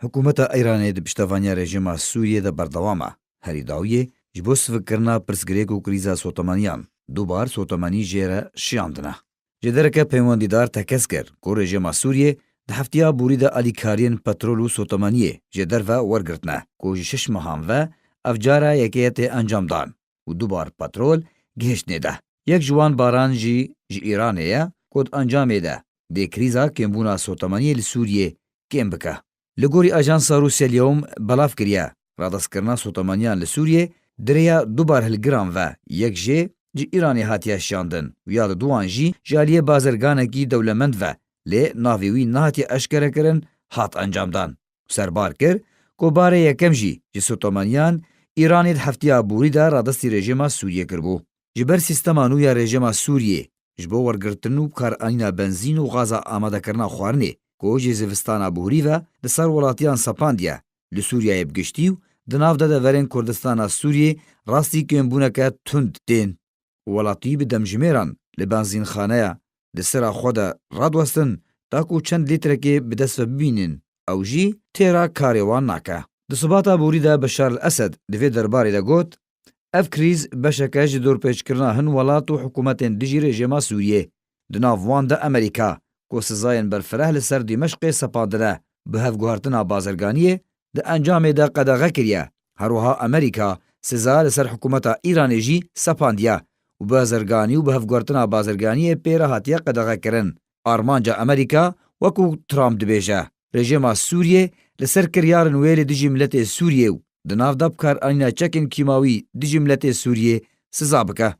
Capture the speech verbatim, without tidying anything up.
Hikûmeta Îranê di piştevaniya rejîma Sûriyê de berdewam e. Herî dawiyê ji bo sivikkirina pirsgirêk û krîza sotemeniyan, dubar sotemenî jê re şiyandine. Ji dereke peywendîdar tekez kir ku rejîma Sûriyê di heftiya borî de alîkariyên petrol û sotemeniyê ji derve wergirtine ku ji şeş mehan ve ev cara yekê tê encamdan û dubar petrol gihiştinê de. Yek ji wan baran jî ji Îranê ye ku di encamê de dê krîza kêmbûna sotemeniyê li Sûriyê kêm bike. Li gorî ajansa Rûsya Liyewm belav kiriye, radestkirina sotemeniyan li Sûriyê di rêya du barhilgiran ve yek jê ji Îranê hatiye şiyandin û ya di duan jî ji aliyê bazirganekî dewlemend ve lê navê wî nehatiye eşkerekirin hat encamdan. Serbar kir ku barê yekem jî ji sotemeniyan Îranê di heftiya borî de radestî rejîma Sûriyê kiribû. Ji ber sîstema nû ya rejîma Sûriyê ji bo wergirtin û bikaranîna benzîn û gaza amadekirina xwarinê ku ji zivistana borî ve di ser welatiyan sepandiye, li Sûriyeyê bi giştî û di nav de deverên Kurdistana Sûriyê rastî kêmbûneke tund tên. Welatî bi demjimêran li benzînxaneya di sira xwe de radiwestin, ta ku çend lîtrekê bi dest ve bibînin, ew jî têra karê wan nake. Di sibata borî de Beşar el Esed di vê derbarê de got, ev krîz beşeke ji dorpêçkirina hin welat û hikûmetên dijî rejîma Sûriyê, di nav wan de Amerîka, ku sizayên berfireh li ser Dîmeşqê sepandine, bi hevguhertina bazirganiyê di encamê de qedexe kiriye. Her wiha Amerîka siza li ser hikûmeta Îranê jî sepandiye û bazirganî û bi hevguhertina bazirganiyê pê re hatiye qedexekirin. Armanca Amerîka, wekû Trump dibêje, rejîma Sûriyê li ser kiryarên wê li dijî miletê Sûriyê û di nav de bikaranîna çekên kîmawî dijî miletê Sûriyê siza bike.